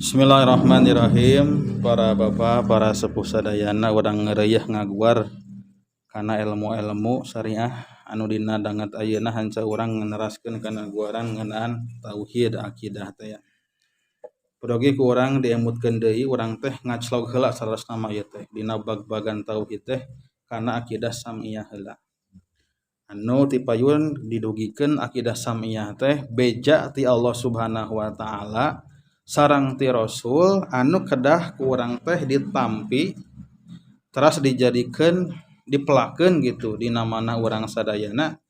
Bismillahirrahmanirrahim. Para bapak, para sepuh sadayana, urang ngeureuy ngaguar kana ilmu-ilmu syariah anu dina danget ayeuna hanca urang neraskeun kana guaran ngeunaan tauhid akidah teh ya. Peryogi ku urang diemutkeun deui, urang teh ngaclog heula saleresna mah ieu teh dina bag-bagan tauhid teh kana akidah sam'iyah heula. Anu tipayun didugikeun akidah sam'iyah teh beja ti Allah Subhanahu wa taala sareng ti Rasul anu kedah ku urang teh ditampi teras dijadikeun dipelakeun gitu dina mana urang sadayana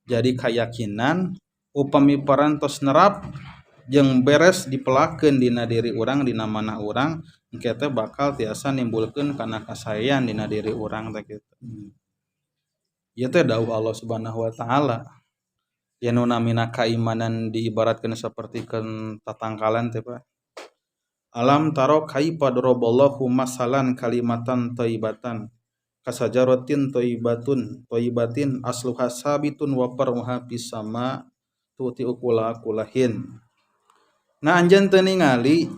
jadi kayakinan upami parantos nerap jeung beres dipelakeun dina diri urang dina mana urang engke teh bakal tiasa nimbulkeun kana kasaean dina diri urang teh kitu. Ieu teh dawuh Allah Subhanahu wa taala. Ya nu namina kaimanan diibaratkeun sapertikeun tatangkalan teh Pak. Alam taro kaifa daraballahu masalan kalimatan thayyibatan kasajaratin thayyibatun thayyibatin asluha sabitun wa far'uha fis sama tu'ti ukula kulahin. Nah anjeun teu ningali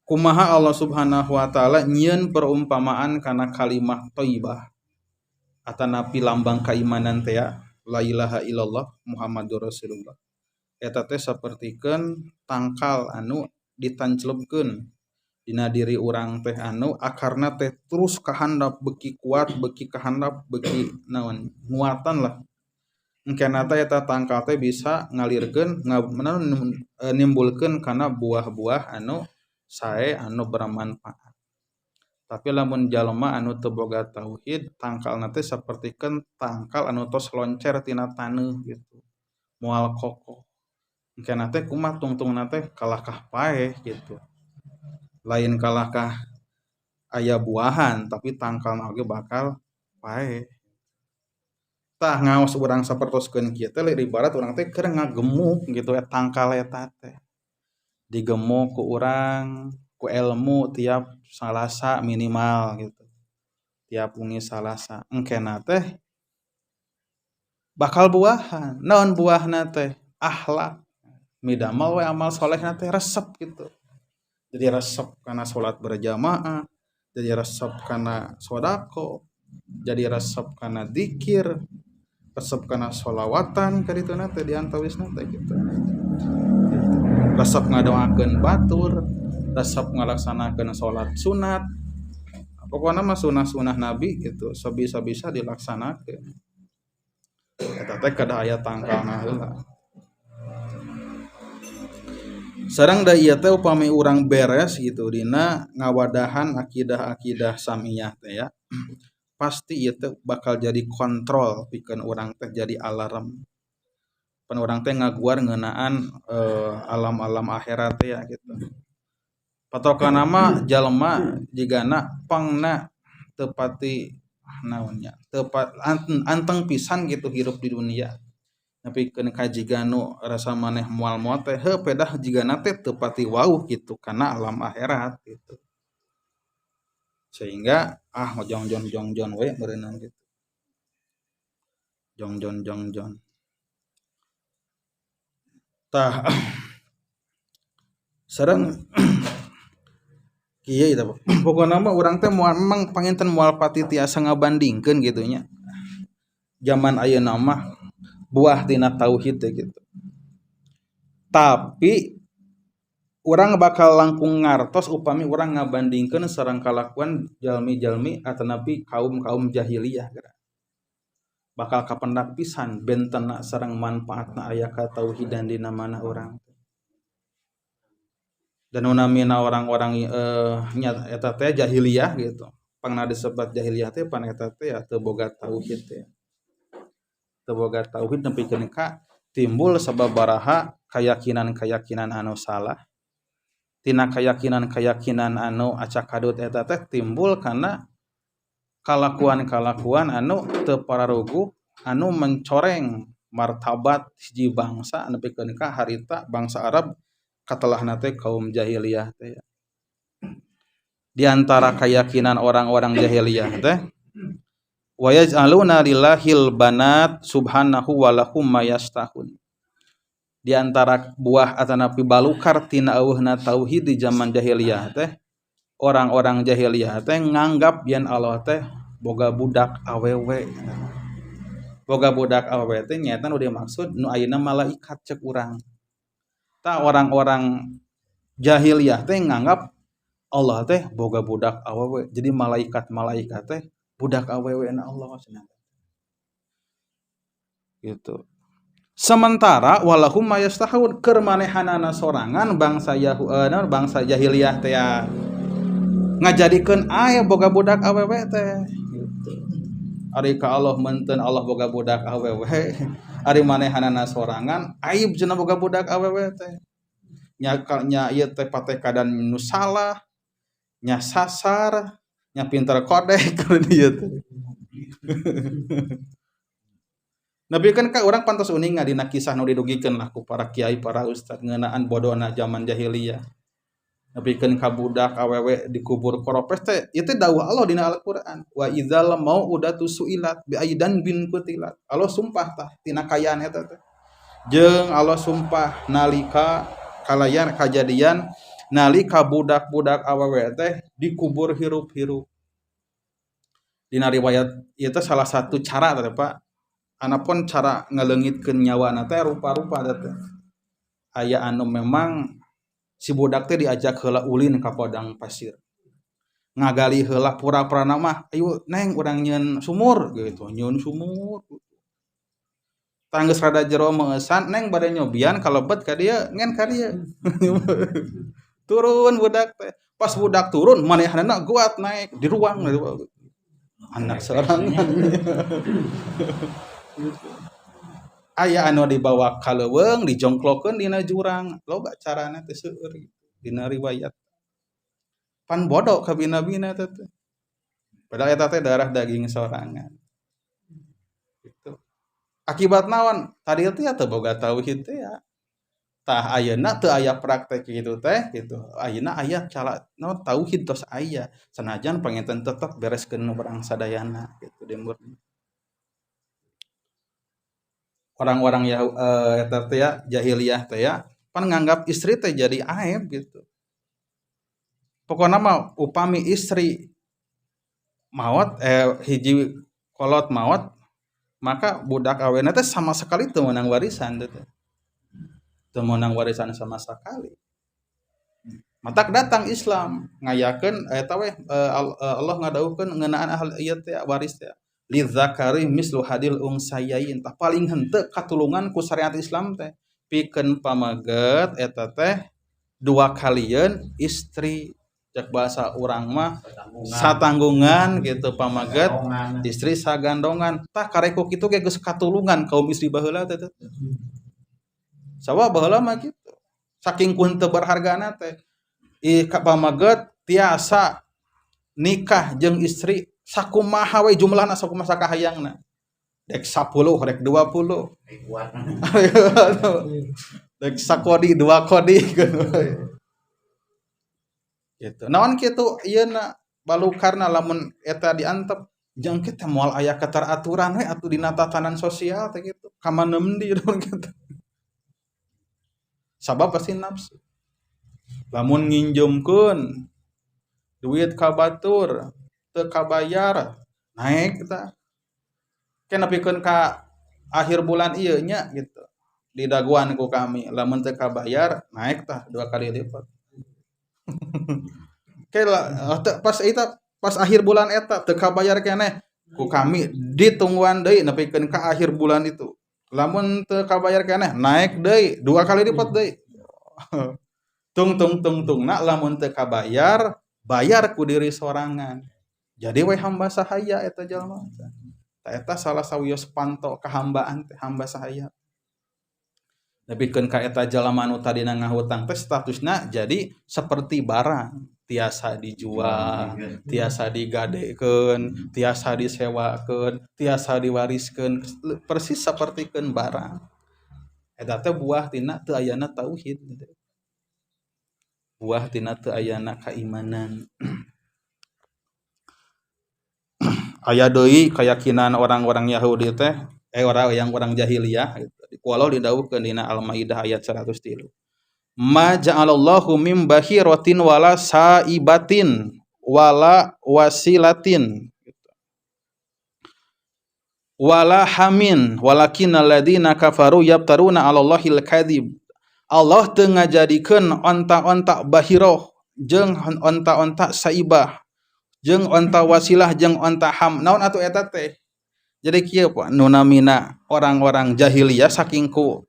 kumaha Allah Subhanahu wa taala nyieun perumpamaan kana kalimah thayyibah atanapi lambang keimanan teh ya, la ilaha illallah Muhammadur Rasulullah. Eta teh sapertikeun tangkal anu ditancelupkeun dina diri urang teh anu akarna teh terus kahandap beuki kuat beuki kahandap beuki naon nguatan lah. Engkena teh eta tangkal teh bisa ngalirkeun nimbulkeun kana buah-buah anu sae anu bermanfaat. Tapi lamun jalma anu teu boga tauhid tangkalna teh sapertikeun tangkal anu tos loncer tina taneuh gitu. Moal kokoh. Engkena teh kumaha tungtungna teh kalakah paeh gitu. Lain kalakah aya buahan tapi tangkalna oge bakal paeh. Tah ngaos urang sapertoskeun kieu teh ibarat urang teh keur ngagemuk gitu eta tangkal eta teh. Digemuk ku urang ku ilmu tiap Salasa minimal gitu. Tiap wengi Salasa engkena teh bakal buahan. Naon buahna teh? Akhlak. Midamel we amal solehna teh resep gitu. Jadi resep kana salat berjamaah, jadi resep kana sodako, jadi resep kana dzikir, resep kana sholawatan kadituna teh diantawisna teh gitu. Resep ngadoakeun batur, resep ngalaksanakeun salat sunat. Pokokna mah sunah-sunah Nabi gitu, sabisa-bisa dilaksanakeun. Eta teh kedah aya tangkalna heula. Sareng da ieu teh upami urang beres gitu dina ngawadahan akidah-akidah samiyah teh ya. Pasti ieu teh bakal jadi kontrol pikeun urang teh jadi alarm. Pan urang teh ngaguar ngeunaan alam-alam akhirat teh ya gitu. Patokanna mah jalma jigana pangna teu pati naonnya, teu anteng pisan gitu hirup di dunia. Nepikeun ka jiga nu rasa maneh moal moal teh heuh pedah jigana teh teu pati wauh gitu kana alam akhirat gitu. Sehingga jongjon jongjon we meureunnan gitu. Jongjon jongjon. Tah sareng kieu eta pokona mah urang teh moal memang panginten moal pati tiasa ngabandingkeun kitu nya. Zaman ayeuna mah buah tina tauhid teh gitu. Tapi urang bakal langkung ngartos upami urang ngabandingkeun sareng kalakuan jalmi-jalmi atanapi kaum-kaum jahiliyah geura. Bakal kapendak pisan bentena sareng manfaatna aya katauhidan dina mana urang. Dan nu namina orang-orang nya eta teh jahiliyah gitu. Pangna disebat jahiliyah teh pan eta teh ya teu boga tauhid teh. Teu boga tauhid nepikeun ka timbul sababaraha keyakinan-keyakinan anu salah. Tina keyakinan-keyakinan anu acakadut eta teh timbul kana kalakuan-kalakuan anu teu pararuguh anu mencoreng martabat hiji bangsa nepikeun ka harita bangsa Arab katelahna teh kaum jahiliyah teh. Di antara keyakinan orang-orang jahiliyah teh wa yaj'aluna lillahil banat subhanahu wa lahum ma yashtahun. Di antara buah atanapi balukar tina eueuhna tauhid di zaman jahiliyah teh, orang-orang jahiliyah teh nganggap yen Allah teh boga budak awewe. Boga budak awewe teh nyaeta nu dimaksud nu ayeuna malaikat cek urang. Tah orang-orang jahiliyah teh nganggap Allah teh boga budak awewe. Jadi malaikat-malaikat teh budak awewe na Allah cenah. Gitu. Sementara walahum mayastahun keur manehanana sorangan bangsa bangsa jahiliyah teh ngajadikeun aya boga budak awewe teh gitu. Ari ka Allah meunteun Allah boga budak awewe, ari manehanana sorangan aib cenah boga budak awewe teh. Nya nya ieu teh patekadan nu salah, nya sasar, nya pinter kodek ieu teh. Nabi kan ka urang pantas uninga dina kisah nu didugikeun lah ku para kiai para ustad ngeunaan bodona zaman jahiliyah. Nepikeun ka budak awewe dikubur koropes teh ieu teh dawuh Allah dina Al-Qur'an wa idzal mau'udatu su'ilat bi aidan bin qutilat. Allah sumpah tah tina kayaan eta teh. Jeung Allah sumpah nalika kalayan kajadian nalika budak-budak awewe teh dikubur hirup-hirup. Dina riwayat ieu teh salah satu cara teh Pak. Anapun cara ngaleungitkeun nyawana teh rupa-rupa teh. Aya anu memang si budak teh diajak heula ulin ka padang pasir. Ngagali heula pura-purana mah, ayo neng urang nyieun sumur gitu, nyieun sumur. Tah geus rada jero meueusan neng bade nyobian kalebet ka dieu, ngen ka dieu. Turun budak teh. Pas budak turun manehanana guat naik di ruang anak sorangan. Aya anu dibawa ka leuweung dijongklokeun dina jurang, loba carana teh seueur dina riwayat. Pan bodoh kabina-bina teh. Padahal eta teh darah daging sorangan. Gitu. Akibat naon? Tadi teh teu boga tauhid teh ya. Tah ayeuna teu aya praktek kitu teh gitu. Ayeuna aya cara naon tauhid tos aya. Sanajan panginten tetep bereskeun urang sadayana gitu di murni. Orang-orang eta teh ya jahiliyah teh ya pan nganggap istri teh jadi aib gitu. Pokona mah upami istri maot hiji kolot maot maka budak awena teh sama sekali teu meunang warisan teh. Teu meunang warisan sama sekali. Matak datang Islam ngayakeun eta we Allah ngadawuhkeun ngeunaan ahli ieu teh waris teh. Lidzakari mislu hadil unsayain. Tah paling henteu katulungan ku syariat Islam teh pikeun pameget eta teh dua kalieun istri. Cek bahasa urang mah satanggungan gitu pameget istri sagandongan. Tah karek ku kitu ge geus katulungan kaum istri baheula teh. Sawa baheula mah kitu. Saking ku henteu berhargana teh ih ka pameget tiasa nikah jeung istri sakumaha we jumlahna sakumaha sakahayangna. Dek 10 rek 20. Dek sakodi dua kodi gitu. Naon kitu ieuna balukarna lamun eta diantep jeung kita moal aya keteraturan we atuh dina tatanan sosial teh kitu. Ka manemdi kitu. Sabab pasti nafsu. Lamun nginjumkeun duit ka batur teu kabayar naik tah. Ke nepikeun ka akhir bulan ieu nya gitu. Didaguan ku kami lamun teu kabayar naik tah 2 kali lipat. Ke pas eta pas akhir bulan eta teu kabayar keneh ku kami ditungguan deui nepikeun ka akhir bulan itu. Lamun teu kabayar keneh naik deui 2 kali lipat deui. Tung tung tung tung na lamun teu kabayar bayar ku diri sorangan. Jadi we hamba sahaya eta jalma teh. Tah eta salah sawios panto kahambaan teh hamba sahaya. Nepikeun ka eta jalma nu tadina ngahutang teh statusna jadi seperti barang, tiasa dijual, tiasa digadekeun, tiasa disewakeun, tiasa diwariskeun, persis sapertikeun barang. Eta teh buah tina teu ayana tauhid. Buah tina teu ayana kaimanan. Aya deui keyakinan orang-orang Yahudi teh, orang yang orang jahiliyah gitu. Ku Allah didawuhkeun dina Al-Maidah ayat 103. Ma ja'alallahu mim bahiratin wala saibatin wala wasilatin wala hamin walakinnal ladzina kafaru yaftaruna 'alallahil kadzib. Allah teu ngajadikeun onta-onta bahiroh jeung onta-onta saibah jeung onta wasilah jeung onta ham. Naon atuh eta teh? Jadi kieu Pak, nu namina orang-orang jahiliyah saking ku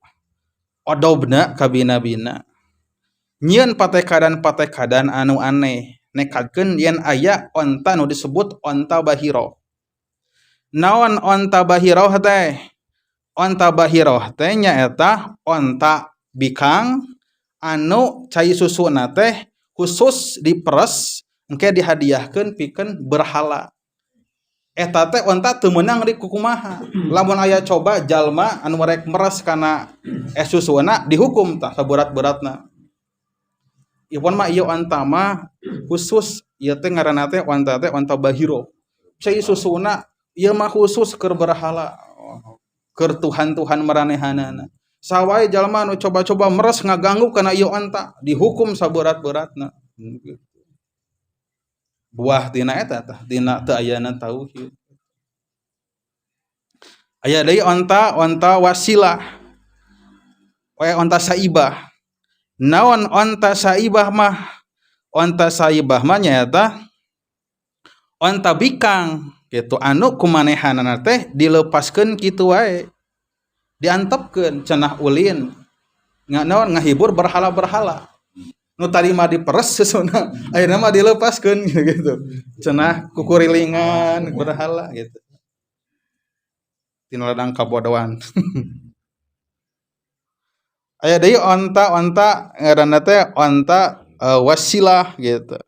odobna kabina-bina nyieun patekadan-patekadan anu aneh, nekadkeun yen aya onta nu disebut onta bahiroh. Naon onta bahiroh teh? Onta bahiroh teh nyaeta onta bikang anu cai susuna teh khusus diperes engke dihadiahkeun pikeun berhala. Eta teh onta teu meunang dikukumaha. Lamun aya coba jalma anu rek meres kana susuna, dihukum tah saberat-beratna. Ipon mah ieu onta mah khusus, ieu teh ngaranna teh onta teh onta bahiro. Cai susuna ieu mah khusus keur berhala, keur tuhan-tuhan maranehanana. Sawae jalma anu coba-coba meres ngaganggu kana ieu onta, dihukum saberat-beratna. Buah tina eta tah, tina teu ayana tauhid. Aya deui onta, onta wasilah. Oe onta saibah. Naon onta saibah mah? Onta saibah mah nyaeta onta bikang gitu, anu kumanehanana teh dilepaskeun kitu wae, diantepkeun cenah ulin naon ngahibur berhala-berhala. Nu tadi mah diperes susuna, akhirnya mah dilepaskeun gitu, cenah kukurilingan berhala gitu. Tina ladang kabodohan. Aya deui onta-onta ngaranna teh onta wasilah gitu.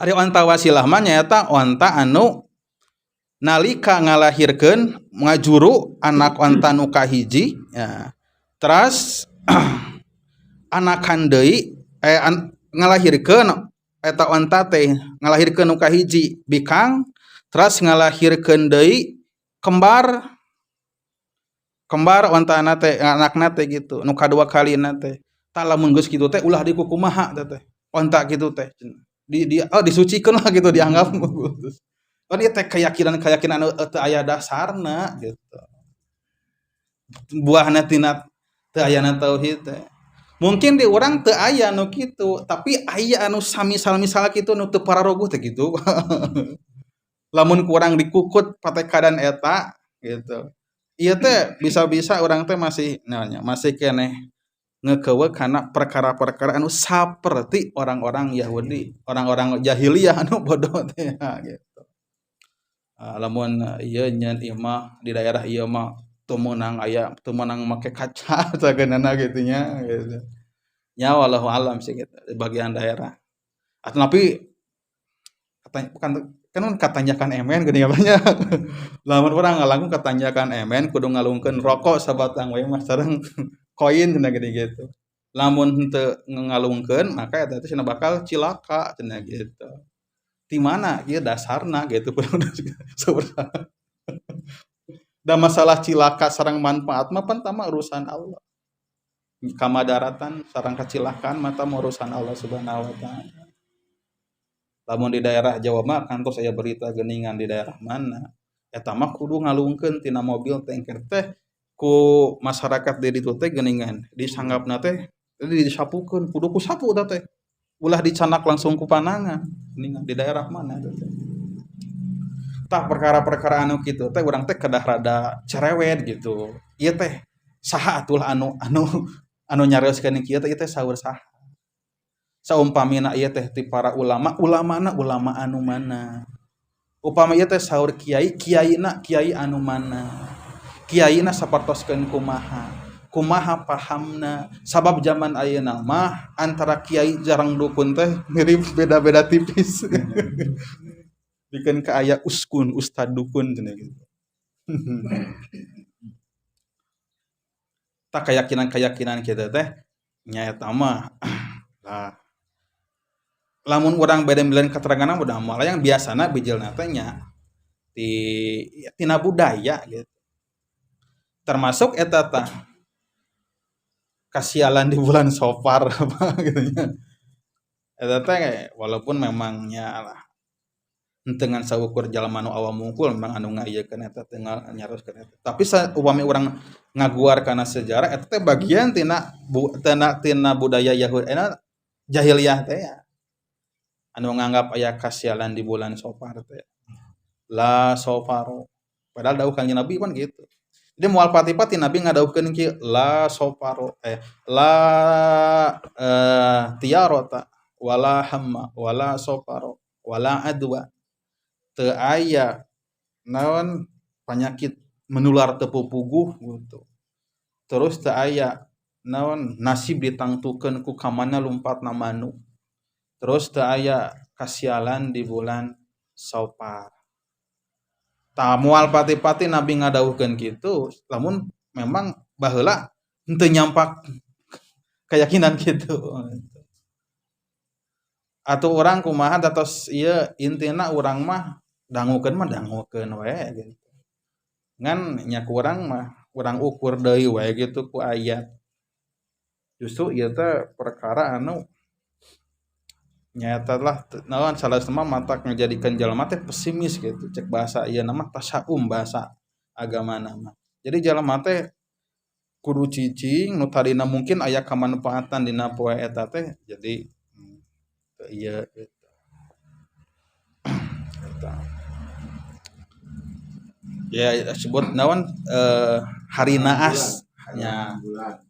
Ari onta wasilah mah nyaeta onta anu nalika ngalahirkeun, ngajuru anak onta nu kahiji ya, teras anakan deui, ngalahirkeun eta onta teh ngalahirkeun nu kahiji bikang, teras ngalahirkeun deui kembar, kembar ontana teh, anakna teh gitu, nu kadua kalina teh. Tah, lamun geus kitu teh ulah dikukumaha teh onta kitu teh, di oh, disucikeun lah gitu dianggap. Kan ieu teh keyakinan-keyakinan anu teu aya dasarna gitu, buahna tina teu ayana tauhid teh. Mungkin di urang teu aya nu kitu, tapi aya anu samisal-misal kitu nu teu pararoguh teh kitu. Lamun kurang dikukut patekadan eta gitu, ieu teh bisa-bisa urang teh masih naonnya, masih keneh ngeukeut kana perkara-perkara anu saperti orang-orang Yahudi, orang-orang jahiliyah anu bodoh teh gitu. Lamun ieu nyeun imah di daerah ieu mah teu meunang aya, teu meunang make kaca sageunana gitu nya gitu. Nya, wallahu alam sih gitu di bagian daerah. Atau tapi katanya bukan kan katanjakan emen geuning nya. Lamun urang ngalangkung katanjakan emen kudu ngalungkeun rokok sabatang we mah sareng koin cenah geuning gitu. Lamun henteu ngalungkeun maka eta teh cenah bakal cilaka cenah gitu. Ti mana ieu dasarna gitu? Da masalah cilaka sareng manfaat mah pan tama urusan Allah. Kamadaratan sareng kacilakaan mah tah urusan Allah Subhanahu wa Ta'ala. Lamun di daerah Jawa mah kantos aya berita geuningan di daerah mana eta mah kudu ngalungkeun tina mobil tanker teh ku masyarakat di ditu teh geuningan disanggapna teh disapukeun, kudu ku sapu teh, ulah dicanak langsung ku panangan geuningan di daerah mana teh. Tah, perkara-perkara anu kitu teh urang teh kedah rada cerewet gitu. Ieu teh saha atuh anu anu anu nyarioskeun kieu teh? Ieu teh saur saha? Saumpamina ieu teh ti para ulama, ulamana ulama anu mana? Upama ieu teh saur kiai, kiaina kiai anu mana? Kiaina sapertoskeun kumaha, kumaha pahamna? Sabab zaman ayeuna mah antara kiai sareng dukun teh mirip, beda-beda tipis. Bikin ke aya uskun, ustad dukun cenah gitu. Tak keyakinan-keyakinan kita teh nyaeta mah lah, lamun urang beda milihan keterangan udah malah yang biasana bijilna teh nya di tina budaya gitu. Termasuk eta tah kasialan di bulan Safar apa gitu nya. Eta teh walaupun memangnya lah henteu ngan saukur jalma nu awam mungkul memang anu ngaieukeun eta teh nyaroskeun eta. Tapi upami urang ngaguar kana sejarah eta teh bagian tina tina, tina budaya Yahudi eta jahiliyah teh ya. Anu nganggap aya kasialan di bulan Safar teh. La safaro. Padahal dawuh Kanjeng Nabi kan gitu. Jadi moal pati-pati Nabi ngadawuhkeun kieu la safaro la tiyarata wala hamma wala safaro wala adwa. Teu aya naon penyakit menular teu pupuguh gitu. Terus teu aya naon nasib ditangtukeun ku kamana lumpatna manuk. Terus teu aya kasialan di bulan Safar. Tah moal pati-pati Nabi ngadawuhkeun kitu lamun memang baheula henteu nyampak keyakinan kitu. Atau urang kumaha datos ieu intina urang mah dangukeun mah dangukeun we gitu. Ngan nya ku urang mah urang ukur deui we gitu ku ayat. Justru ieu teh perkara anu nyaeta lah naon salah mah matak ngajadikeun jalma teh pesimis gitu. Cek bahasa ieu mah tasaum bahasa agamana mah. Jadi jalma teh kudu cicing nu tadina mungkin aya kamanfaatan dina poe eta teh jadi teu ieu gitu. Eta. Ya sebut naon hari naas nya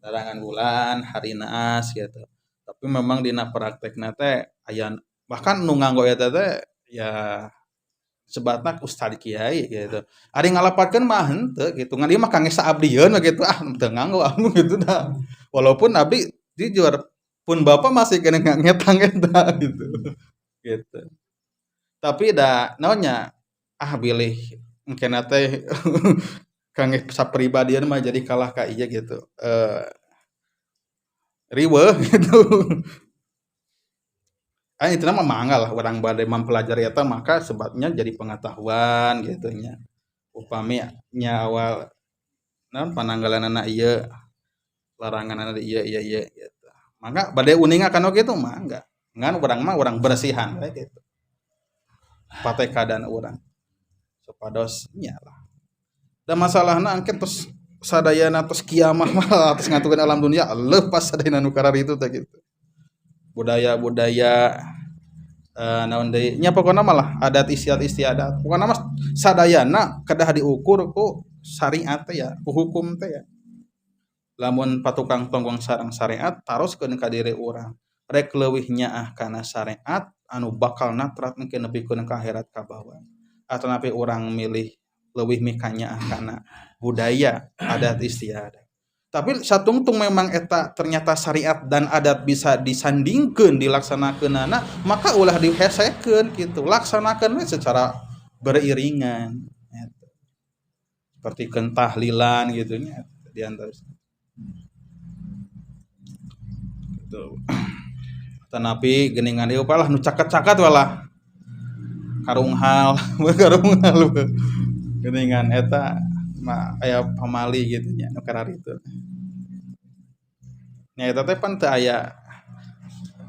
larangan bulan hari naas gitu. Tapi memang dina praktekna teh aya bahkan nu nganggo eta teh ya sebatna ustad kiai gitu. Ari ngalapatkeun mah henteu gitu. Ngan ieu mah kangge saabdieun we gitu ah teu nganggo anu gitu dah. Walaupun abdi jujur pun bapak masih keneh ngetang eta gitu. Gitu. Tapi da naon nya ah bilih engkena teh kangge sapribadian mah jadi kalah ka ieu gitu. Riweuh gitu. Ah itu mah mangga lah urang bade mempelajari eta maka sebabnya jadi pengetahuan gitu nya. Upami nya awal naon pananggalanana ieu laranganana ieu ieu ieu gitu. Mangga bade uninga kana kitu mangga. Ngan urang mah urang bersihan we gitu. Patekadan urang. Supados nya lah. Da masalahna engke tos sadayana tos kiamah mah tos ngatukeun alam dunia leupas sadayana nu kararitu teh gitu. Budaya-budaya naon deui nya pokona mah lah adat istiadat. Pokona mah sadayana kedah diukur ku syariat teh ya, ku hukum teh ya. Lamun patukang tonggong sareng syariat taroskeun ka diri urang. Rek leuwih nyaah kana syariat anu bakal natrat engke nepikeun ka akhirat kabawa. Atanapi urang milih leuwih mikanyaah kana budaya adat istiadat. Tapi satungtung memang eta ternyata syariat dan adat bisa disandingkeun dilaksanakeunana maka ulah dihesekeun gitu. Laksanakeun we secara beriringan gitu. Seperti kentahlilan gitu nya di antaranya. Gitu. Tanapi geuningan ieu lah nu caket-caket walah. Karunghal, karunghal. Geuningan eta mah aya pamali gitu nya nu kararitu. Nya eta teh pan teu aya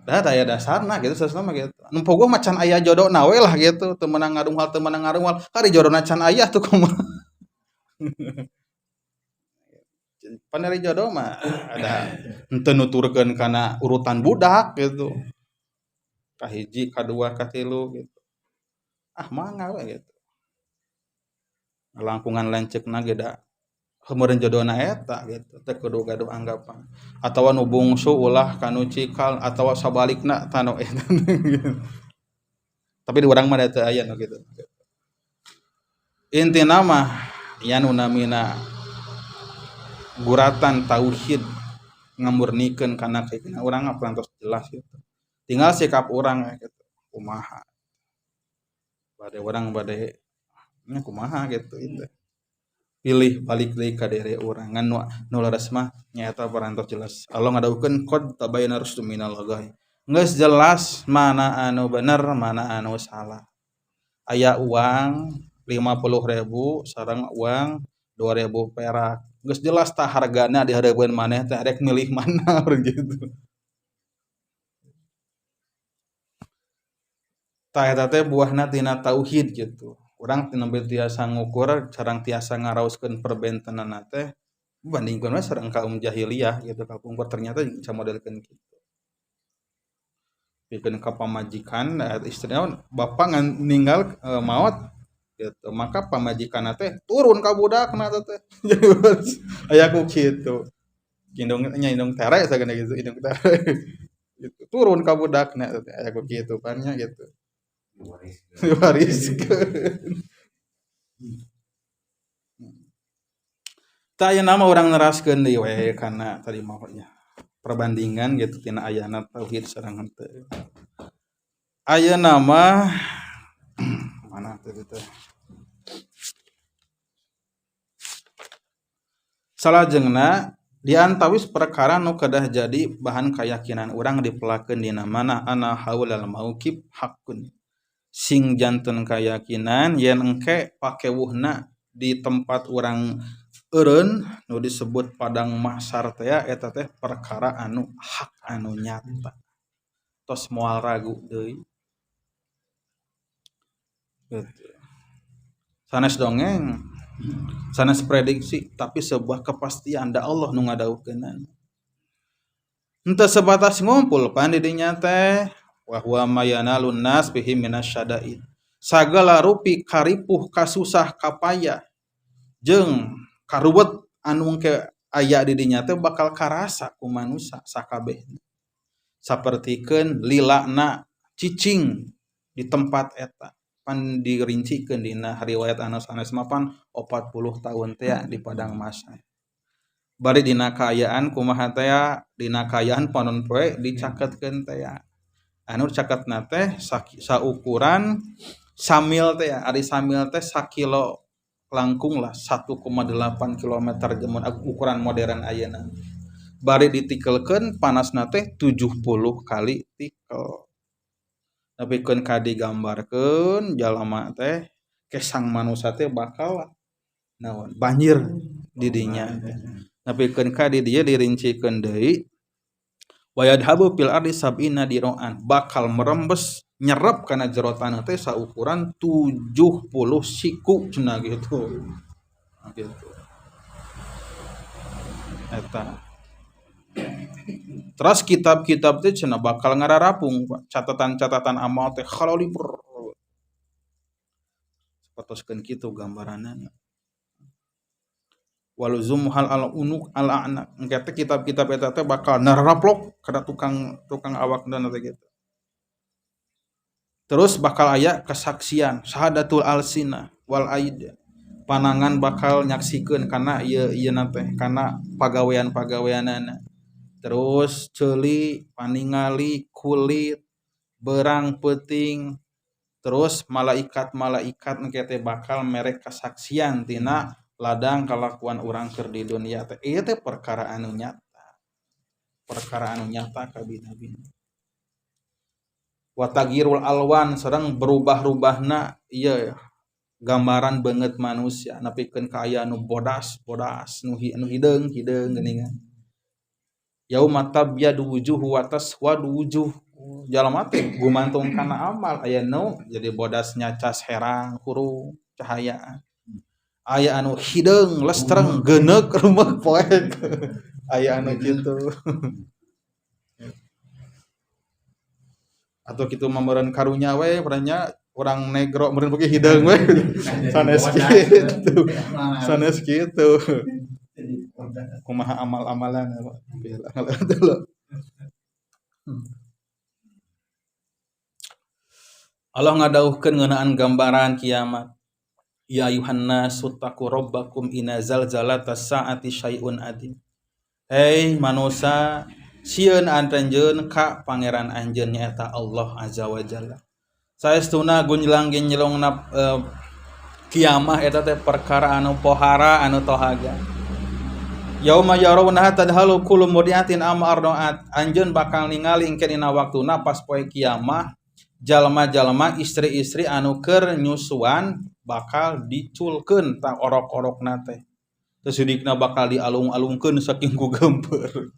da aya dasarna gitu sasana mah gitu. Nu pogoh mah can aya jodona we lah gitu, teu meunang ngarunghal teu meunang ngarunghal, ari jodona can aya tuh kumaha. Pan ari jodoh mah ada henteu nuturkeun kana urutan budak gitu. Kahiji, kadua, katilu gitu. Ah mangga we gitu. Langkungan lanceukna ge da heumeureuh jodona eta gitu, teu kudu gaduh anggapan. Atawa nu bungsu ulah kanu cikal atawa sabalikna tanu eta gitu. Tapi di urang mah da teu aya nu kitu. Intina mah nya nu namina guratan tauhid ngamurnikeun kana keyakinan urang mah parantos jelas gitu. Tinggal sikap urang gitu, kumaha. Bade urang bade nya kumaha gitu itu. Pilih balik deui ka diri urang ngan nu leres mah nyaeta parantos jelas. Allah ngadawuhkeun qad tabayyana rusdu minal ghayy. Geus jelas mana anu bener mana anu salah. Aya uang 50.000 sareng uang 2.000 perak. Geus jelas tah hargana di hareupeun maneh teh rek milih mana urang gitu. Tah eta teh buahna tina tauhid gitu. Urang nembe tiasa ngukur sareng tiasa ngaraoskeun perbentenanna teh bandingkeun we sareng kaum jahiliyah gitu kapungkur ternyata camodelkeun kitu. Pikeun ka pamajikan istrina bapak ngan ninggal maot gitu maka pamajikanna teh turun ka budakna teh. Aya ku kitu. Indung nya indung tere sagana gitu indung tere. Gitu turun ka budakna teh aya ku kitu pan nya gitu. Diwariskeun. Tah ayeuna mah urang neraskeun deui we kana tadi mah nya perbandingan gitu tina ayana tauhid sareng henteu. Ayeuna mah mana tadi teh? Salajengna diantawis perkara nu kedah jadi bahan kayakinan urang dipelakeun dina mana ana haulal mauqif haqqun. Sing janten kayakinan yen engke pakewuhna di tempat urang eureun nu disebut padang mahsyar teh eta teh perkara anu hak anu nyata. Tos moal ragu deui. Gitu. Sanes dongeng, sanes prediksi, tapi sebuah kepastian da Allah nu ngadawuhkeunana. Henteu sebatas ngumpul pan di dinya teh wa huwa ma yanalun nas bihi minasyada'id. Sagala rupi karipuh kasusah kapayah jeung karuwet anu ke aya di dinya teh bakal karasa ku manusa sakabehna. Sapertikeun lilana cicing di tempat eta pan dirincikeun dina riwayat anu sanes mah pan 40 tahun teh di padang mahsyar. Bari dina kaayaan kumaha teh dina kaayaan panon poe dicaketkeun teh anu caketna teh saukuran samil teh ari samil teh sakilo langkung lah 1,8 kilometer jemun ukuran modern ayeuna. Bari ditikelkeun panasna teh 70 kali tikel. Nepikeun ka digambarkeun jalma teh kesang manusa teh bakal naon banjir di dinya. Nepikeun ka di dieu dirincikeun deui wa yadhabu fil ardi sab'ina diro'an bakal merembes nyerep kana jero tanah teh saukuran 70 siku cenah gitu. Gitu. Eta. Terus kitab-kitab teh cenah bakal ngararapung catatan-catatan amal teh khalaliber. Sapatoskeun kitu gambaranana. Waluzum hal al unuk al a'na. Engke teh kitab-kitab eta teh bakal nararaplok kana tukang awakna teh gitu. Terus bakal aya kesaksian syahadatul alsina wal aid. Panangan bakal nyaksikeun kana ieu ieuna teh kana pagawean-pagaweanana. Terus ceuli, paningali, kulit, berang peuting, terus malaikat-malaikat engke teh bakal mere kesaksian tina ladang kalakuan urang keur di dunia teh. Ieu teh perkara anu nyata. Perkara anu nyata kabina-bina. Wa tagirul alwan sareng berubah-rubahna ieu gambaran beungeut manusia nepikeun ka aya nu bodas-bodas nu hideung-hideung geuningan. Yauma tabyadu wujuhu wa taswadu wujuh. Jalma teh gumantung kana amal aya nu jadi bodas nyacas herang hurung cahayaan. Aya anu hideung lestreng geuneuk rumek poek. Aya anu kitu. Atau kitu mah meureun karunya we nya urang negro meureun beuki hideung we. Sanes kitu. Sanes kitu. Kumaha amal-amalan Allah ngadauhkeun ngeunaan gambaran kiamat. Ya ayuhan nasu taqu rabbakum inna zalzalatas saati syai'un adzim. Hei manusa, sieun anjeun ka pangeran anjeun nyaeta Allah azza wa jalla. Saestuna gunjlang ginjelongna kiamah eta teh perkara anu pohara anu tohaga. Yauma yarawnaha tadhalu kullu murdiatin amma arda'at. Anjeun bakal ningali engke dina waktuna pas poe kiamah jalma-jalma istri-istri anu keur nyusuan bakal diculkeun ta orok-orokna teh. Terus sidikna bakal dialung-alungkeun saking ku geumpeur.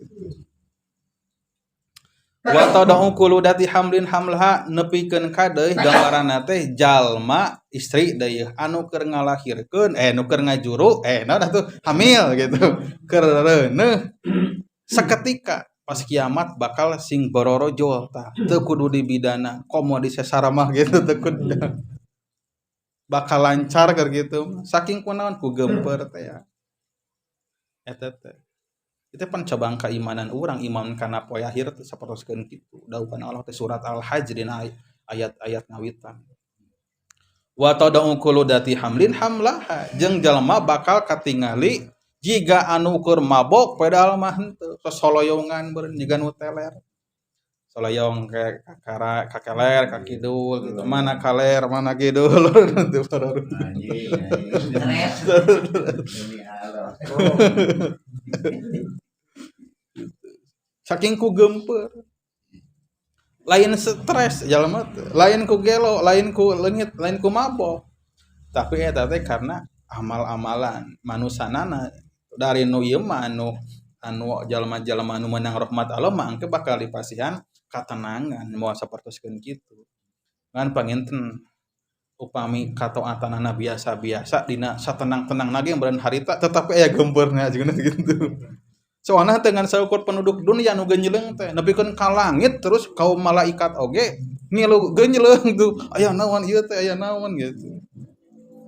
Wa tadau kullu dati hamlin hamlaha nepikeun ka deui gambaranna teh jalma istri deui anu keur ngalahirkeun nu keur ngajuru naon atuh hamil gitu keur reuneuh seketika pas kiamat bakal sing bororojol tah teu kudu dibidana komo di sesara mah gitu teu kudu bakal lancar keur gitu saking kunaon ku geumpeur teh ya eta teh itu pan cabang keimanan urang iman kana poe akhir teh sapertoskeun kitu dawuhan Allah teh surat Al-Hajj dina ayat-ayat ngawitan wa tadau kullu dati hamlin hamlaha jeung jalma bakal katingali jiga anu keur mabok padahal mah henteu sosoloyongan beureun jiga nu teler soloyong ke kakara kakeler ka kidul gitu mana kaler mana kidul teu parareuh Anjing demi Allah. Saking ku geumpeur lain stres jalma teh lain ku gelo lain ku leungit lain ku mabok tapi eta teh karena amal-amalan manusanana dari nu ieu mah anu jalma-jalma anu meunang rahmat Allah mah engke bakal dipasihan katenangan moal sapertoskeun kitu ngan panginten upami katoatanana biasa-biasa dina satenang-tenangna ge meureun harita tetapi aya geumpeurna jeung gitu. Soalna dengan saukur penduduk dunia nu geunjleung teh nepikeun ka langit terus kaum malaikat oge ngilu geunjleung tuh aya naon ieu teh aya naon gitu.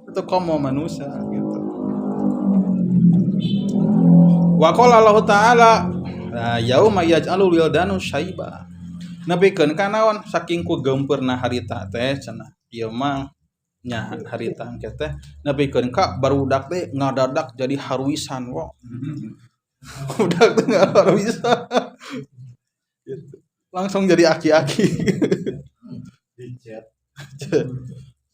Itu komo manusia gitu. Wa qala Allah Ta'ala yauma yaj'alul wildanu syaiba. Nepikeun ka naon saking ku geumpeurna harita teh cenah ieu mah nya harita engke teh nepikeun ka barudak teh ngadadak jadi haruisan wo. Udah tuh nggak bisa gitu. Langsung jadi aki-aki Dicet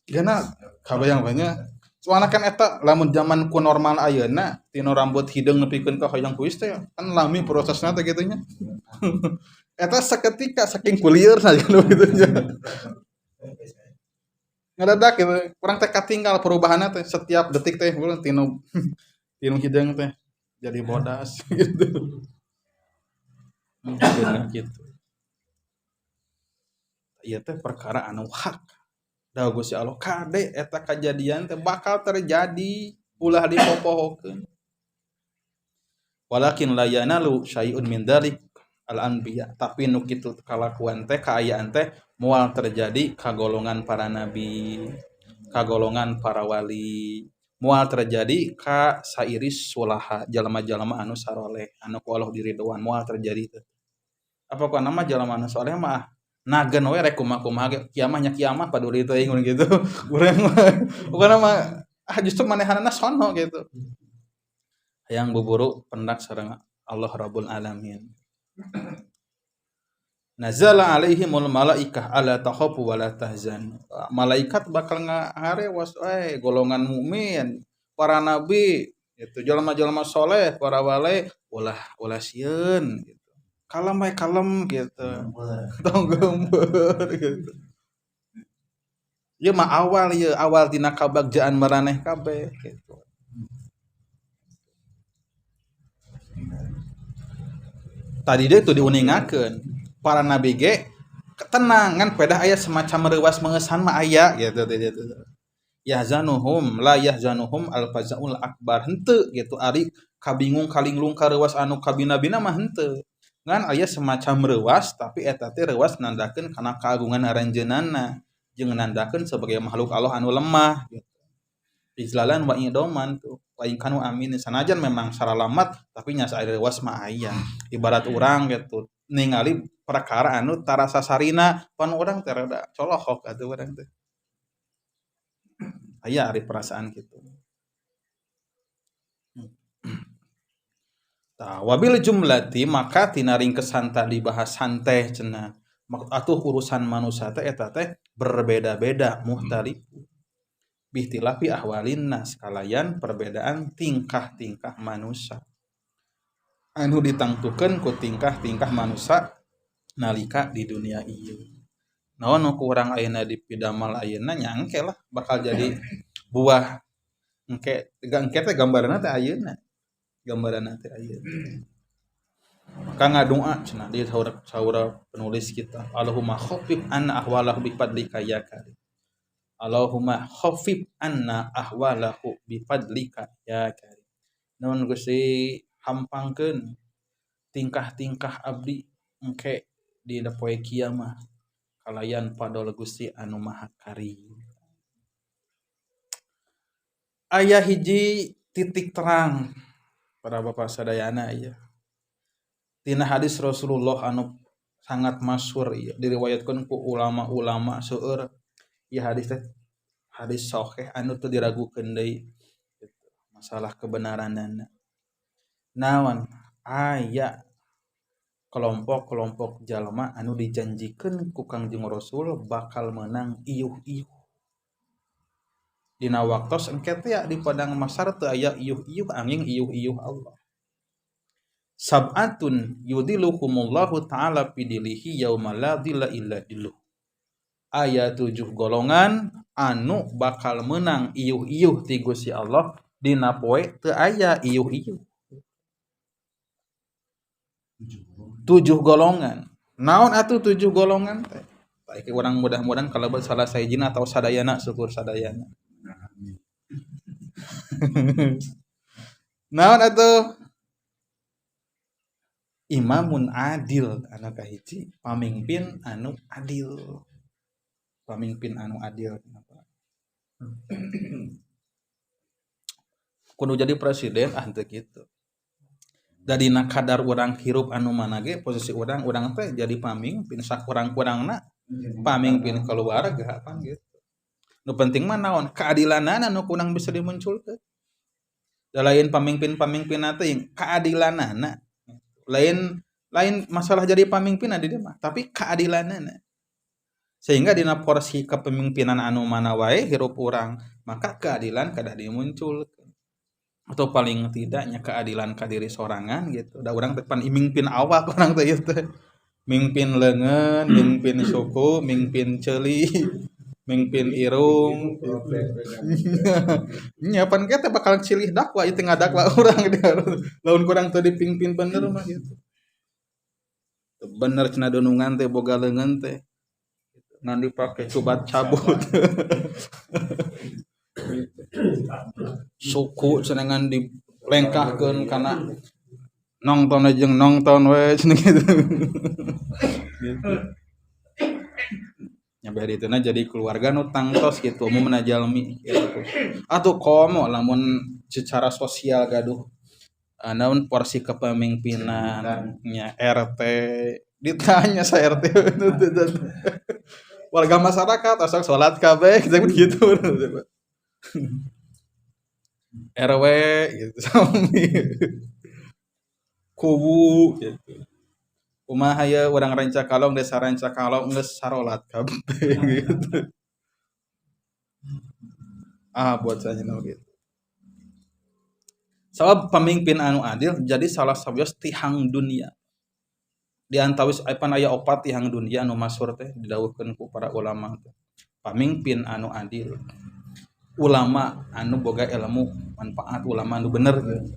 karena kabayang banyak soalnya kan eta lamun zaman ku normal ayeuna tinu rambut hideung nepikeun ka hoyong kuis teh kan lami prosesna teh kitu nya eta seketika saking kulieur saja gitu nya ngadadak gitu kurang teh katinggal perubahanna teh setiap detik teh tinu tinu hideung teh jadi bodas gitu. Mungkin gitu. Ieu teh perkara anu hak. Da Gusti Allah kade eta kajadian teh bakal terjadi ulah dipopohokeun. Walakin la yanalu syai'un min dzalik al anbiya, tapi nu kitu kalakuan teh kaayaan teh moal terjadi ka golongan para nabi, ka golongan para wali. Moal terjadi ka sairis sulaha jalma-jalma anu saroleh anu ku Allah diridoan moal terjadi teh. Apa ku nama jalma anu soleh mah nagen we rek kumaha-kumaha ge kiamah nya kiamah paduli teuing mun gitu. Urang mah bukan mah ah justru manehanana sono gitu. Hayang buburu pendak sareng Allah Rabbul Alamin. Nazala alaihimul malaikah ala takhafu wa la tahzan. Malaikat bakal ngarewas we golongan mukmin, para nabi, itu jelema-jelema soleh, para wali ulah ulah sieun gitu. Kalem bae kalem gitu. Tong geumpeur gitu. Ieu mah awal ieu, awal tina kabagjaan maraneh kabeh gitu. Tadi deui tuh diuningakeun. Para nabi ge ketenangan pedah aya semacam reuwas mengesan mah aya gitu gitu. Yahzanuhum la yahzanuhum al-fazaul akbar henteu gitu ari kabingung kalinglung kareuwas anu kabina-bina mah henteu. Ngan aya semacam reuwas tapi eta teh reuwas nandakeun kana kagungan aranjeunana jeung nandakeun sebagai makhluk Allah anu lemah gitu. Ijlalan wa idoman tuh lain kanu amin sanajan memang saralamat tapi nya sae reuwas mah aya. Ibarat urang gitu ningali perkara anu tarasa sarina pan urang teh rada colohok atuh urang teh. Aya ari perasaan kitu. Tah wabil jumlati maka tina ringkesan tadi bahasan teh cenah. Atuh urusan manusia teh eta teh berbeda-beda muhtalifu. Bihtilafi ahwalin nas kalayan perbedaan tingkah-tingkah manusia. Anu ditangtukeun ku tingkah-tingkah manusia nalika di dunia ieu. Naon nu ku urang ayeuna dipidamal ayeuna nya engke lah bakal jadi buah engke, engke teh gambaranna teh ayeuna. Gambaran teh aya. Maka ngadoa cenah di saura penulis kita, Allahumma khaffif anna ahwalahu bi fadlika ya karim. Allahumma khaffif anna ahwalahu bi fadlika ya karim. Nuhun Gusti, hampangkeun tingkah-tingkah abdi engke di poe kiamah kalayan fadol Gusti anu Maha Karim. Aya hiji titik terang para bapak sadayana ieu. Tina hadis Rasulullah anu sangat masyhur ieu, diriwayatkeun ku ulama-ulama seueur. Ieu hadis teh hadis sahih anu teu diragukeun deui gitu, masalah kebenaranana. Naon aya kelompok-kelompok jalma anu dijanjikeun ku Kangjeng Rasul bakal menang iuh-iuh. Dina waktos engke teh di padang mahsyar teu aya iuh-iuh angin iuh-iuh Allah. Sab'atun yudhiluhumullahu ta'ala fi dhillihi yauma la dhilla illa dhilluh. Aya 7 golongan anu bakal menang iuh-iuh ti Gusti Allah dina poe teu aya iuh-iuh. 7 golongan. Naon atuh 7 golongan teh? Baik urang mudah-mudahan kalebet salah sahijina atau sadayana, syukur sadayana. Naon atuh? Imamun adil anu kahiji, pamimpin anu adil. Pamimpin anu adil kenapa? Kudu jadi presiden ah teu kitu. Dadina kadar urang hirup anu mana ge posisi urang, urang teh jadi pamimpin sakurang-kurangna pamimpin keluarga apa gitu. Nu penting mah naon? Keadilanana nu kurang bisa dimunculkeun. Da lain pamimpin-pamimpinna teh keadilanana. Lain lain masalah jadi pamimpin di dieu mah, tapi keadilanana. Sehingga dina porsi kepemimpinan anu mana wae hirup urang, maka keadilan kedah dimunculkeun. Atau paling tidaknya keadilan ka diri sorangan gitu. Da urang teh pan mimpin awak urang teh ieu teh. Mimpin leungeun, mimpin suku, mimpin ceuli, mimpin irung. Nya pan kita bakal cilih dakwa ieu teh ngadakwa urang dia. Lamun kurang teu dipimpin bener mah gitu. Bener cenah dunungan teh boga leungeun teh. Ngan dipake cubat cabut. Suku cenah ngan dilengkahkeun kana nongton jeung nongton we cenah gitu. Gitu. Nya bari dituna jadi keluarga nu tangtos gitu umumna jalmi gitu. Atuh komo lamun secara sosial gaduh naon porsi kepemimpinan nya RT ditanya sa RT warga masyarakat asal salat kabeh gitu gitu RW gitu sami kubu gitu. Kumaha ye urang Rancakalong desa Rancakalong geus sarolat kabeh gitu. Ah buat saya gitu. Sabab pamimpin anu adil jadi salah sawios tihang dunia. Di antawis pan aya opat tihang dunia anu masyhur teh didawuhkeun ku para ulama teh. Pamimpin anu adil, ulama anu boga ilmu manfaat, ulama anu bener gitu.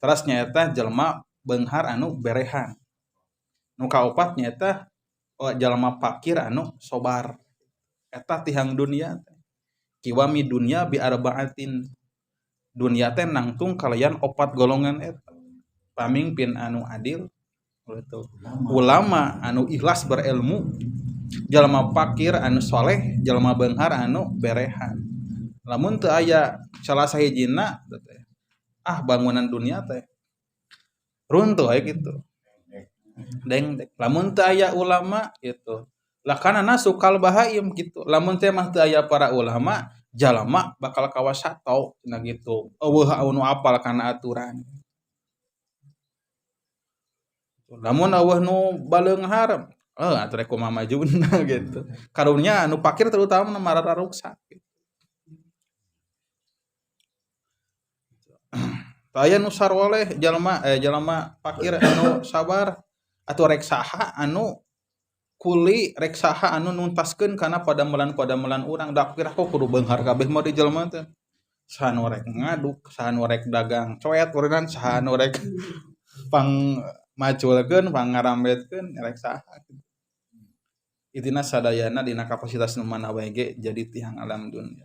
Teras nyaeta jelema beunghar anu berehan. Nu kaopat nyaeta jalma fakir anu sobar. Eta tihang dunia teh. Kiwami dunia bi arba'atin. Dunia teh nangtung kalayan opat golongan eta. Pamimpin anu adil, gitu. Ulama anu ikhlas berilmu, jalma fakir anu soleh, jalma beunghar anu berehan. Lamun teu aya salah sahijina ah bangunan dunia teh runtuh aya gitu. Deng deng. Lamun teu aya ulama gitu. Lah kana nasukal bahaim gitu. Lamun teh mah teu aya para ulama, jalma bakal kawasato cenah gitu. Eueuh anu apal kana aturan. Lamun eueuh nu baleunghar, atuh rek kumaha majuna gitu. Karunya anu fakir terutama mararuksak gitu. Aya nu saroleh jalma jalma fakir anu sabar atuh rek saha anu kuli rek saha anu nuntaskeun kana padamelan-padamelan urang da kira kudu beunghar kabeh mah di jalma teh. Saha nu rek ngaduk, saha nu rek dagang coet urunan, saha nu rek pang maculkeun, pang ngarambetkeun, rek saha. Intina sadayana dina kapasitas nu mana wae ge jadi tiang alam dunia.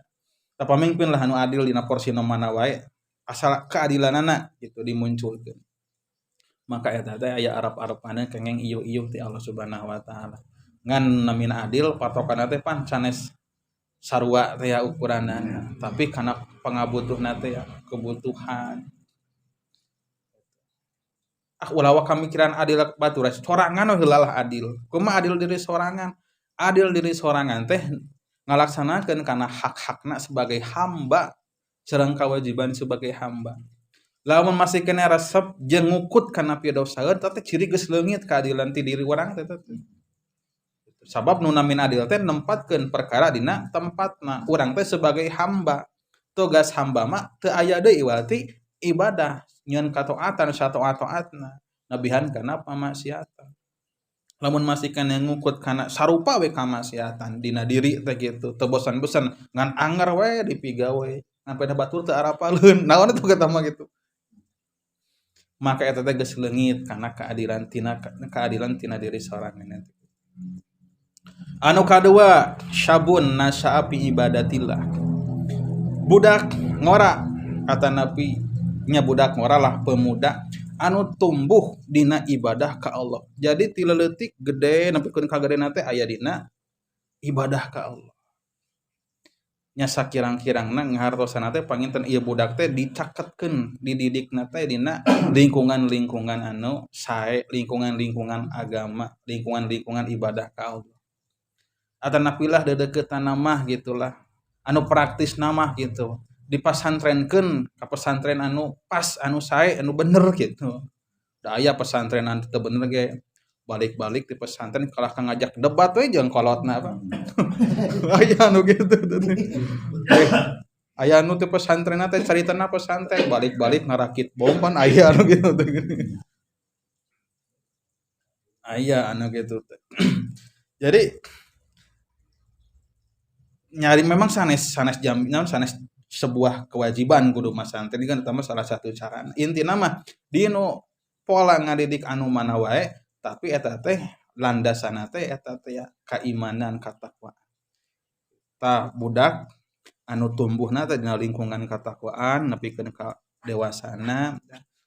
Tah pamimpin lah anu adil dina porsi nu mana wae, asal keadilanana gitu dimunculkeun. Maka eta teh aya arep-arepana kengeng iuh-iuh ti Allah Subhanahu wa taala. Ngan namina adil patokanna teh pan sanes sarua teh ya ukuranana, tapi kana pangabutuhna teh ya kebutuhan. Ah ulah wa kamikiran adil batur sorangan we heula lah adil. Kumaha adil diri sorangan? Adil diri sorangan teh ngalaksanakeun kana hak-hakna sebagai hamba sareng kewajiban sebagai hamba. Lamun masih kena resep jeung ngukut kana pidosaeun teh ciri geus leungit keadilan ti diri urang teh teh. Sabab nu namina adil teh nempatkeun perkara dina tempatna. Urang teh sebagai hamba. Tugas hamba mah teu aya deui berarti ibadah nyeun kataatan satoat-toatna nabihan kana pamaksiatan. Lamun masih kana ngukut kana sarupa we kamaksiatan dina diri teh kitu, teu bosan-bosan ngan anger we dipigawe. Ngan pada batur teu arapaleun. Naon atuh eta mah gitu. Maka eta teh geus leungit kana keadilan tina diri sorangan. Anu kadua, syabun nasya'a fi ibadatillah. Budak ngora kata Nabi nya, budak ngora lah pemuda anu tumbuh dina ibadah ka Allah. Jadi ti leutik gede nepikeun ka gedena teh aya dina ibadah ka Allah. Nya sakirang-kirangna ngahartosana teh panginten ieu budak teh dicaketkeun, dididikna teh dina lingkungan-lingkungan anu sae, lingkungan-lingkungan agama, lingkungan-lingkungan ibadah ka Allah. Atanapilah dedeukeutan mah gitulah, anu praktis nama gitu, dipasantrenkeun ka pesantren anu pas, anu sae, anu bener gitu. Da aya pesantren anu teu bener ge balik-balik di pesantren kalah ka ngajak debat we jeung kolotna apa. Aya anu gitu. Aya anu teu pesantren teh caritana pesantren balik-balik ngarakit bom pan aya anu gitu teh. Aya anu gitu teh. Jadi nyari memang sanes sanes jam sanes sebuah kewajiban kudu masantren kan utama salah satu cara. Intina mah dinu pola ngadidik anu mana wae, tapi eta teh landasana teh eta teh ya keimanan, katakwaan. Tah budak anu tumbuhna teh dina lingkungan katakwaan nepikeun ka dewasana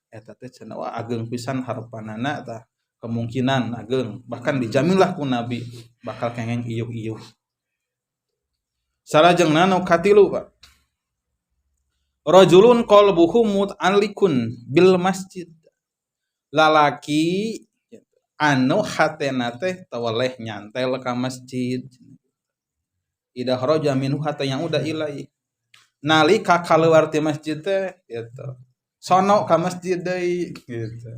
eta teh cenah wah ageng pisan harepanana. Tah kemungkinan ageng, bahkan dijaminlah ku Nabi bakal kengeng iuh-iuh. Salajengna nu katilu, Pak, rajulun qalbuhu muta'alliqun bil masjid, lalaki anu hatena teh tawaleh nyantel ka masjid, idza kharaja minhu hatta ya'uda ilaihi, nalika kaluar ti masjid teh gitu sono ka masjid deui gitu,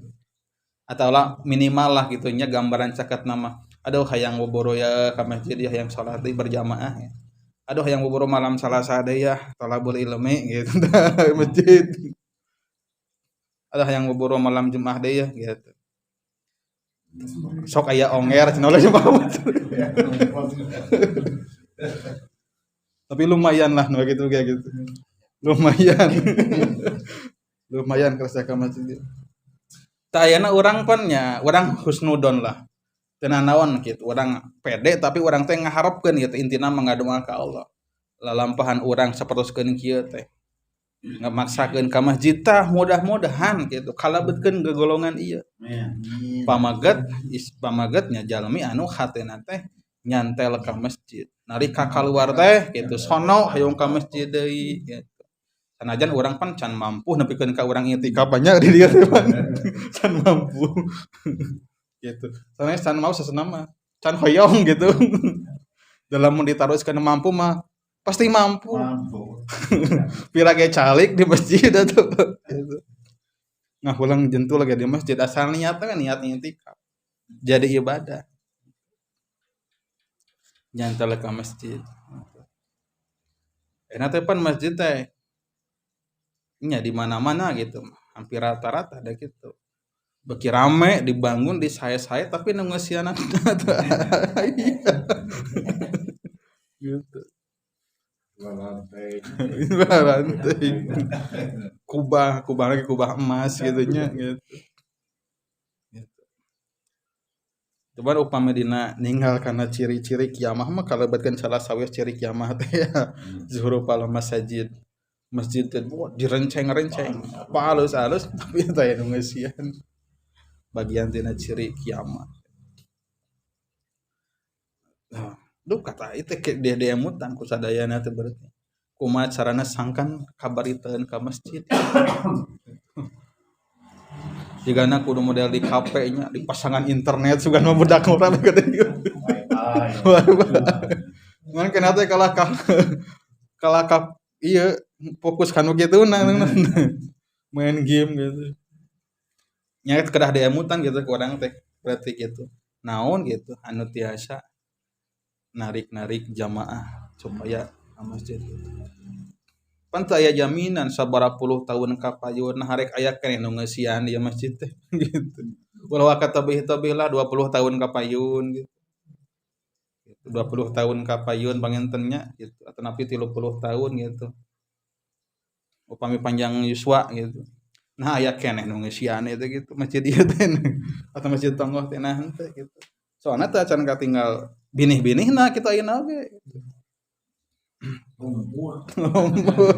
atau lah minimal lah gitu nya gambaran caket nama, aduh hayang boboro ya ka masjid ya, hayang salat deui berjamaah ya. Aduh hayang boboro malam Salasa deui ya, talabul ilmi gitu masjid. Aduh hayang boboro malam Jumat deui ya gitu. Sok aya onger cenah ulah Jumat. Tapi lumayan lah nu gitu kayak gitu. Lumayan. Lumayan kerasa ka masjid. Tah ayana urang pan nya, urang husnudon lah. Teu nanaon gitu, urang pede tapi urang teh ngaharepkeun gitu, intina mah ngadoa ka Allah. Lalampahan urang sapertoskeun kieu teh. Ngamaksakeun ka masjid tah mudah-mudahan gitu kalebetkeun ke golongan ieu. Pamaget is pamaget nya jalmi anu hatena teh nyantel ka masjid. Nalika kaluar teh gitu sono hayang ka masjid deui gitu. Sanajan urang pan can mampu nepikeun ka urang itikaf banyak di dieu teh pan. Can mampu. Gitu. Soalnya can mau sesena mah, can hoyong gitu. Dalam mun ditaroskeun mampu mah pasti mampu. Mampu. Pira ge calik di masjid atuh gitu. Nah, ulang jentul lagi di masjid asal niat kan niat itikaf. Jadi ibadah. Nyantel ka masjid. Enak teh pan masjid teh nya di mana-mana gitu, hampir rata-rata ada gitu. Beki rame dibangun di sae-sae tapi nu ngeusiana gitu. Lantai. Kubah, kubah lagi kubah emas gitu nya gitu. Cuman upami dina ninggal kana ciri-ciri kiamah mah kalebetkeun salah sawios ciri kiamah teh ya. Zuhrufal masajid. Masjid teh direnceng-renceng, alus-alus tapi teh nu ngeusian. Bagian tina ciri kiamah. Nah, duh kata itu ke dia emutan ku sadayana teh berarti. Kumaha carana sangkan kabariteun ka masjid. Jigana kudu model di kafe nya di pasangan internet sugan mah budak murah kitu. Ngan kena teh kalah ka ieu fokus kanu kituna main game gitu. Nya kedah diemutan gitu ku urang teh berarti gitu. Naon gitu anu tiasa narik-narik jamaah supaya ka masjid gitu. Pan teu aya jaminan sabaraha puluh tahun ka payun harek aya keneh nu ngeusian di masjid teh gitu. Ulah waka tebih-tebih lah 20 tahun ka payun gitu. 20 tahun ka payun panginten nya gitu atanapi 30 tahun gitu. Upami panjang yuswa gitu. Nah aya keneh nu ngeusian itu gitu masjid ieu teh atau masjid tonggoh teh nah henteu gitu. Soalna teh acan katinggal binih-binihna kitu ayeuna oge. Lumpur. Lumpur.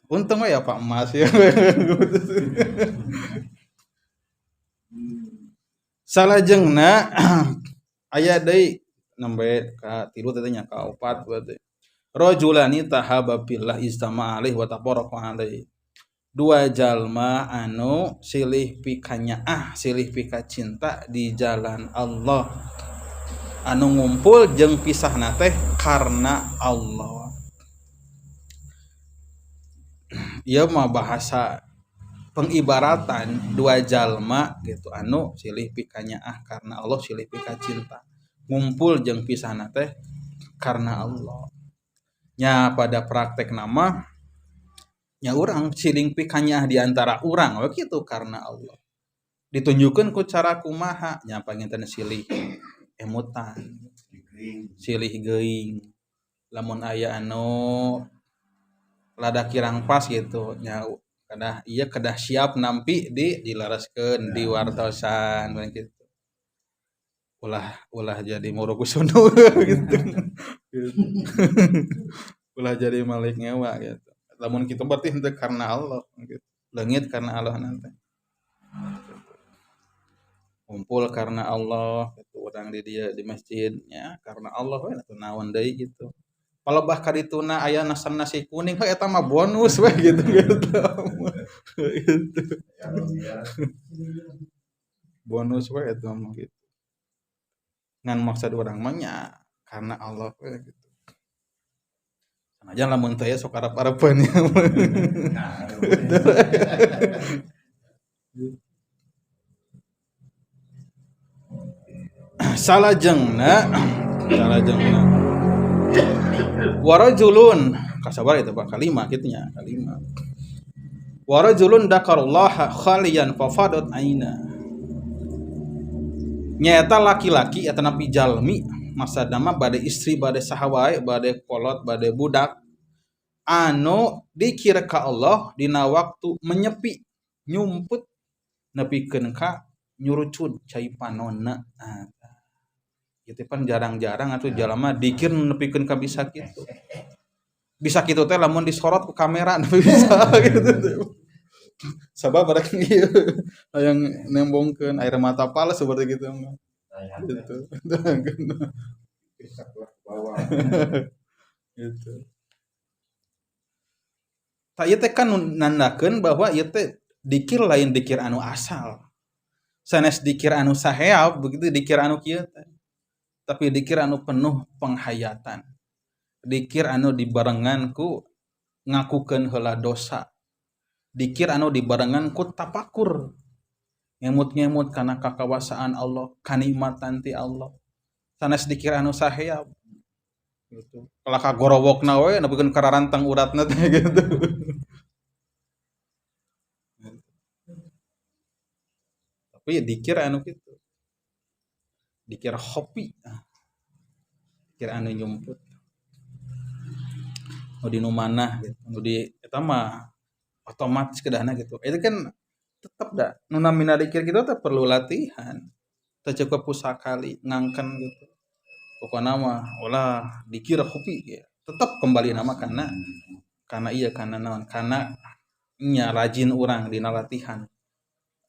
Untung ya Pak Mas ya. Salajengna aya deui nembe ka 3 teh nya ka 4 berarti. Rajulani tahaba billah istama alaihi wa tafarraqa alaihi. Dua jalma anu silih pikanyaah, silih pika cinta di jalan Allah. Anu ngumpul jeung pisahna teh karena Allah. Ieu mah bahasa pengibaratan dua jalma gitu anu silih pikanyaah karena Allah, silih pika cinta. Ngumpul jeung pisahna teh karena Allah. Nya pada praktek nama nya urang siling pikanyaah di antara urang we kitu karena Allah. Ditunjukkeun ku cara kumaha nya panginten silih emutan, silih geuing. Lamun aya anu lada kirang pas gitu nya kedah ieu kedah siap nampi di dilaraskeun diwartosan kitu. Ulah jadi murukusunu gitu. Ulah jadi malik ngewa gitu. Lamun kitu berarti henteu karena Allah gitu. Leungit karena Allah nanti. Kumpul karena Allah gitu urang di dieu di masjid nya karena Allah we atuh naon deui gitu. Palebah ka dituna aya nasi kuning heuh eta mah bonus we gitu gitu. Gitu. Bonus we eta mah gitu. Ngan maksud urang mah nya karena Allah we gitu. Sanajan lamun teh sok arep-arepeun nya. Salajengna warajulun kasabar itu Pak kalima kitu nya kalima. Warajulun dzakarullaha khaliyan fafadat aina. Nyaeta laki-laki atau napi jalmi masa dama bade istri bade saha wae bade kolot bade budak anu dikira ka Allah dina waktu menyepi nyumput nepikeun ka nyurucud cai panonna. Nah, itu pan jarang-jarang atuh jalma dikir nepikeun ka bisa kitu. Bisa kitu teh lamun disorot ku kamera nepi bisa gitu. Sabab barang ieu hayang nembongkeun air mata pales seperti gitu mah. Gitu. Gitu. Tak ieu teh kan nandakeun bahwa ieu teh dikir lain dikir anu asal. Sanes dikir anu saheab begitu dikir anu kieu teh. Tapi dikir anu penuh penghayatan. Dikir anu dibarengan ku ngakukeun heula dosa. Dikir anu dibarengan ku tapakur. Ngemut-ngemut kana kakawasaan Allah, kanikmatan ti Allah. Sanes dikir anu saheab gitu. Kalah ka gorowokna we nepikeun kararantang uratna teh gitu. Tapi dikir anu kitu. Dikir khofi, dikir anu nyumput. Nu di nu mana gitu, nu di eta mah otomatis kedahna gitu. Itu kan tetep da nu namina dikir kitu teh perlu latihan. Teu cukup ku sakali ngangken gitu. Pokona mah ulah dikir khofi ya. Tetep kembali nama karena iya karena naon? Karena nya rajin urang dina latihan.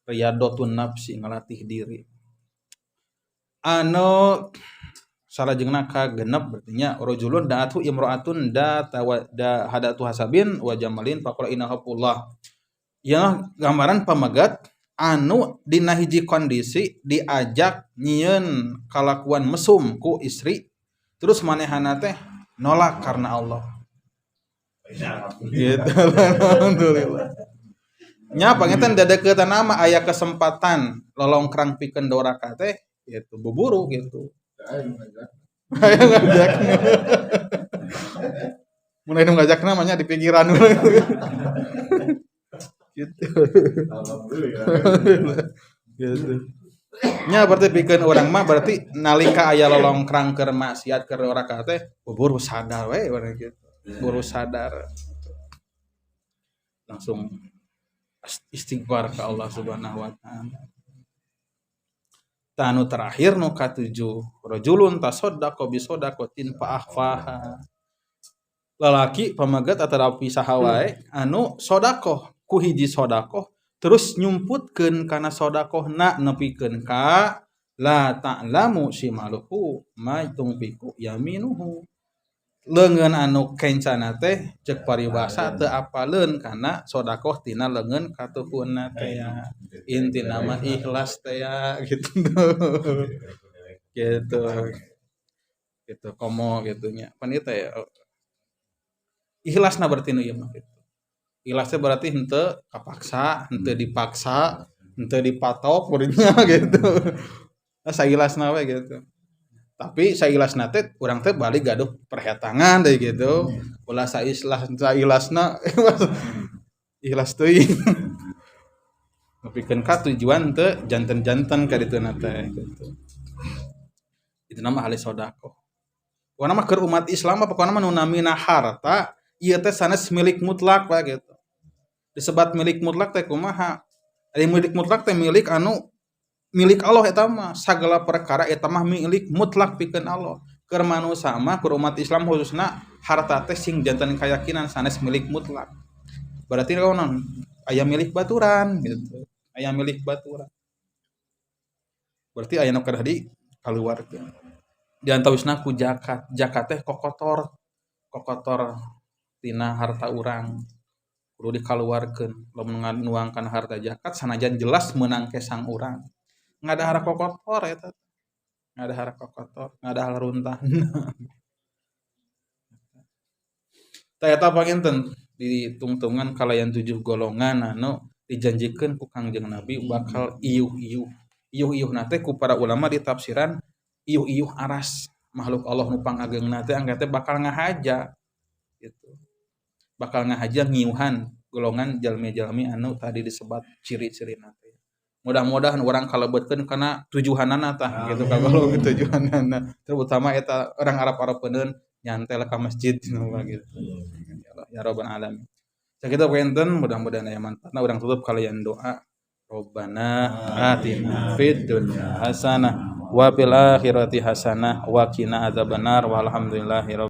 Riyadhatun nafsi, ngalatih diri. Anu salajengna kagenep berarti nya rajulun da'atu imra'atun da tawa da hadatu hasabin wa jamalin faqala inna haqqullah. Ya gambaran pamegat anu dina hiji kondisi diajak nyieun kalakuan mesum ku istri terus manehana teh nolak karena Allah. Gitu. Alhamdulillah. Nya panginten dadeukeutana mah aya kesempatan lolongkrang pikeun doraka teh gitu buburu gitu. Ayo ngajak. Mun anu ngajak namanya di pikiran gitu. Alhamdulillah. Gitu. Nya berarti pikeun urang mah berarti nalika aya lolongkrang keur maksiat keur doraka teh buburu sadar we urang gitu. Buru sadar. Langsung istighfar ke Allah Subhanahu wa taala. Tanu terakhir nu katujuh, rajulun tasaddaqa bi shadaqatin fa akhfaha. Lalaki pamegat atanapi saha wae anu sedekah ku hiji sedekah terus nyumputkeun kana sedekahna nepikeun ka la ta'lamu shimaluhu ma tunfiqu yaminuhu. Leungeun anu kencana teh ceuk paribasa teu apaleun kana sedekah tina leungeun katuhunna teh ya. Intina mah ikhlas teh ya gitu. Gitu. Gitu komo gitu nya. Pan ieu teh ikhlasna berarti nu ieu mah gitu. Ikhlasnya berarti henteu kapaksa, henteu dipaksa, henteu dipatok beureunnya gitu. Nah, saikhlasna we gitu. Tapi saikhlasna teh urang teh balik gaduh perhetangan deui gitu. Ulah saikhlas saikhlasna ikhlas teuing. Nepikeun ka tujuan teu janten-janten ka dituna teh gitu. Itu nama ahli sedekah. Pokona mah keur umat Islam mah pokona mah nu namina harta ieu teh sanes milik mutlak we gitu. Disebat milik mutlak teh kumaha? Ari milik mutlak teh milik anu milik Allah eta mah sagala perkara eta mah milik mutlak pikeun Allah. Keur manusa mah keur umat Islam khususna harta teh sing janten keyakinan sanes milik mutlak. Berarti naon? Aya milik baturan gitu. Aya milik baturan. Berarti aya nu kedah dikaluarkeun. Di antawisna ku zakat. Zakat teh kokotor. Kokotor tina harta urang. Kudu dikaluarkeun. Lamun nuangkan harta zakat sanajan jelas meunang kesang urang. Ngadahar kokotor eta. Ngadahar kokotor, ngadahar runtah. Tah eta panginten ditungtungan kalayan 7 golongan anu dijanjikeun ku Kangjeng Nabi bakal iuh-iuh. Iuh-iuhna teh ku para ulama ditafsiran iuh-iuh aras makhluk Allah nu pangageungna teh angga teh bakal ngahaja gitu. Bakal ngahaja ngiuhan golongan jalmi-jalmi anu tadi disebat ciri-cirina teh. Mudah-mudahan urang kalebetkeun kana tujuhanana tah gitu kagolong tujuhanana. Terutama eta orang Arab-Arapeun nyantel ka masjid gitu. Ya Allah ya Rabbal alamin. Sakitu panginten mudah-mudahan aya manfaatna urang tutup kalian doa. Rabbana atina fid dunya hasanah wa fil akhirati hasanah wa qina adzabannar walhamdulillahi rabbil